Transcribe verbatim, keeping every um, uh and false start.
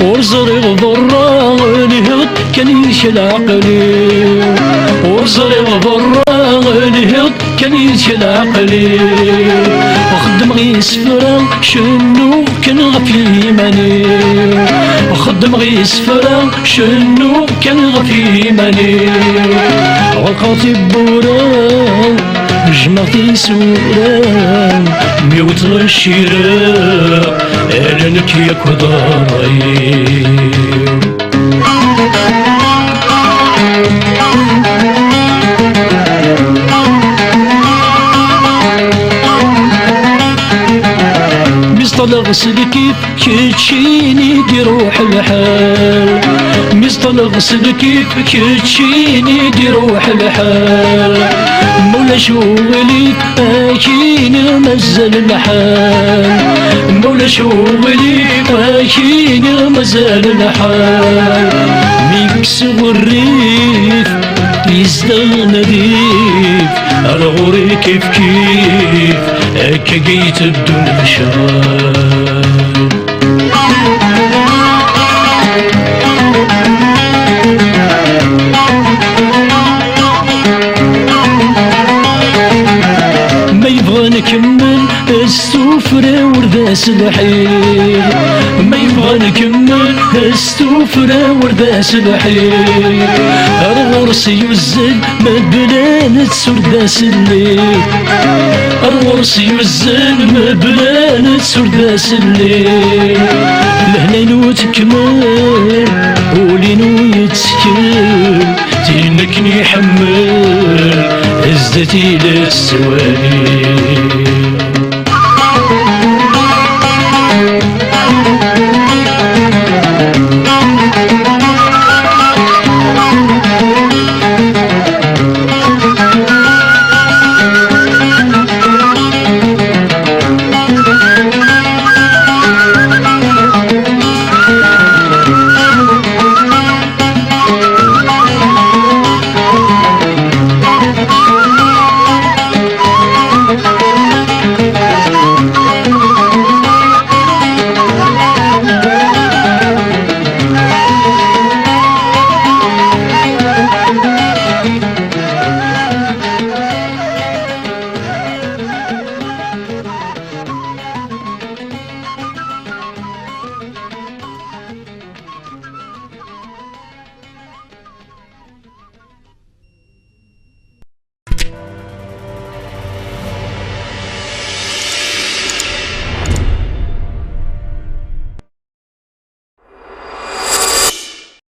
Ur ẓriɣ berra, lhiɣ-d kan yid-k leɛqel-iw. Ur ẓriɣ berra, lhiɣ-d kan yid-k leɛqel-iw. Xeddmeɣ isefra, cennuɣ kan ɣef yiman-iw. Xeddmeɣ isefra, cennuɣ kan ɣef yiman-iw. Ɣelqeɣ tiwwura, jmeɣ tisura, mi ur ttɣeccireɣ, ala nekk yakk d ṛṛay-iw. Mi s-ṭṭleɣ s lkif, keččini d-iruḥ lḥal. Mi s-ṭṭleɣ s lkif, keččini d-iruḥ lḥal. Ma ulac uɣilif, akini mazal lḥal. Ma ulac uɣilif, akini mazal lḥal. Mi yekkes uɣerrif, yezdeɣ nadif, ar ɣur-i kif kif, akka i teddun lecɣal. Ma yebɣa nkemmel, s tuffra ur d as lḥir. Ma yebɣa nkemmel, s tuffra ur d as lḥir. Ar ɣur-s yuzzel, mebla netta ur d as llif. Ar ɣur-s yuzzel, mebla netta ur d as llif. Lehna-inu tekmel, ul-inu yettkel, tin akken iḥemmel, zdat-i la tettwali.